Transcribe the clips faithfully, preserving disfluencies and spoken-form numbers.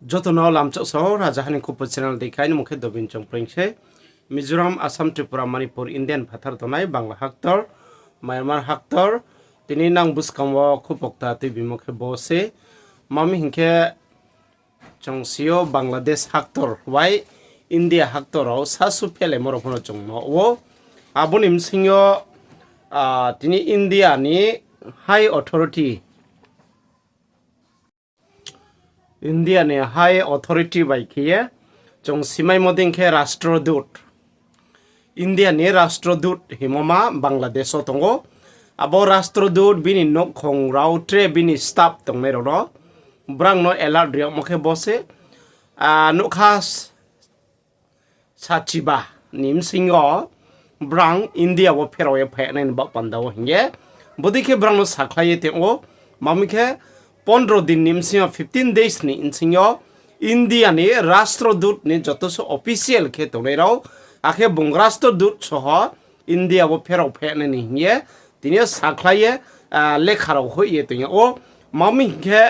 Joto no lamchak sao, Rajaha ni Khupo channel dei khe, aini mung khe Dobin Chongpreng se. Mizoram, Assam, Tripura, Manipur, India ni phathar tongnai Bangla haktor, Myanmar haktor, tini nang buskang wo khupokta tuibimo khe bo se. Mami hing khe, chung si ou Bangladesh haktor bai India haktor rao sasu phelaimo rao pho no chung nuh ou. Abo ni bsing yo, ah, tini India ni high authority, India ni high authority bai khe ye, chung simaimo dei khe Rastrodut. India ni Rastrodut hingmo ma Bangladesh wo tong ou. Abo Rastrodut bini nouhkhong rao tre bini staff tongnai rao no, brang no alert ri yagmo khe bo se, ah, nougkha s-, sachiba ni bsing yo brang India wo pherao ye phainai ni baoh panda wo hing ye. Bodei khe brang no sakhlai ye tong ou, mami khe pondro din ni bsing yo, fifteen days ni bsing yo India ni Rastrodut ni joto se official khe tongnai rao, akhe bung Rastrodut soho India wo pherao phainai ni hing ye, tini yo sakhlai ye, ah, lekha rao hoih ye tong yag ou. Mami hing khe,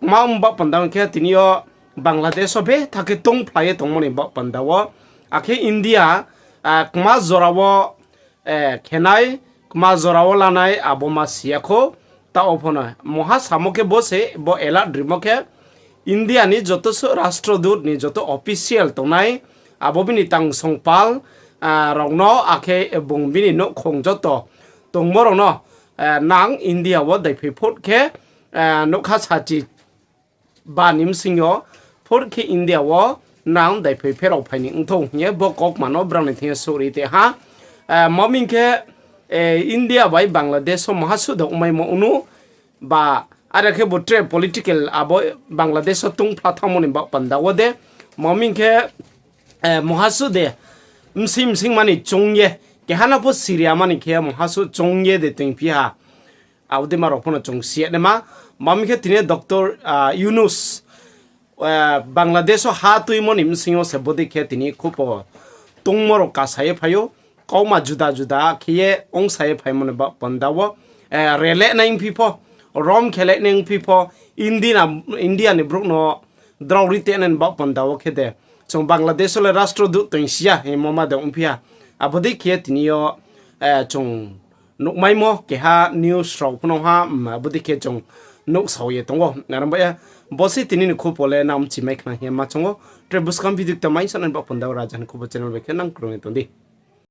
kma baoh panda hing khe tini yo Bangladesh wo betha khe tongphlai ye tongmo ni baoh panda wo. Akhe India, ah, kma jora wo, eh, khenai, kma jora wo lanai, abo ma si ya khou. Taoh wo pho no mungha samo khe bo se, bo alert rimo khe, India ni joto se Rastrodut ni joto official tongnai, abo bini tangsong pal, ah, rao no, akhe bung bini nouhkhong joto tongmo rao no, eh, nang India wo daiphoi phot khe, eh, nougkha sachi ba ni bsing yo phot khe India wo nang daiphoi pherao phai ni ongthou hing ye bo kaukma no brang ni thing yo souhri te ha. Eh, mami khe, eh, India bai Bangladesh wo mungha suh de ongmaimo ongnu ba, are khe bo tre political abo Bangladesh wo tongphla thanngmo ni baoh panda wo de, mami khe, eh, mungha suh de bsing bsing mani choung ye, keha no pho siria mani khe mungha suh choung ye de toingphi ha. Abo dei ma rao pho no chung si ya naima. Mami khe tini doctor, ah, Yunus, eh, Bangladesh wo ha tuimo ni bsing yo se bodei khe tini khupo tongmo rao kasa ye phai ou, kauma juda juda khe ye ongsa ye phaimo ni baoh panda wo, eh, rele nai ongphi pho, rom khele nai ongphi pho, India, India ni brouh no drao ri tenai ni baoh panda wo khe de, chung Bangladesh wo le Rastrodut toing si ya hingmo ma de ongphi ha. Abo dei khe ye tini yo, eh, chung nuhmaimo keha news rao pho no ha, mm, abo dei khe chung nuhsao ye tong ou. Aro ba ye, bo se tini ni khupo le nang mchimai khna hing ye ma choung ou. Tre buskang video kta mai sanai ni baoh panda wo Rajaha ni Khupo channel bai khe nang krung ye tong di.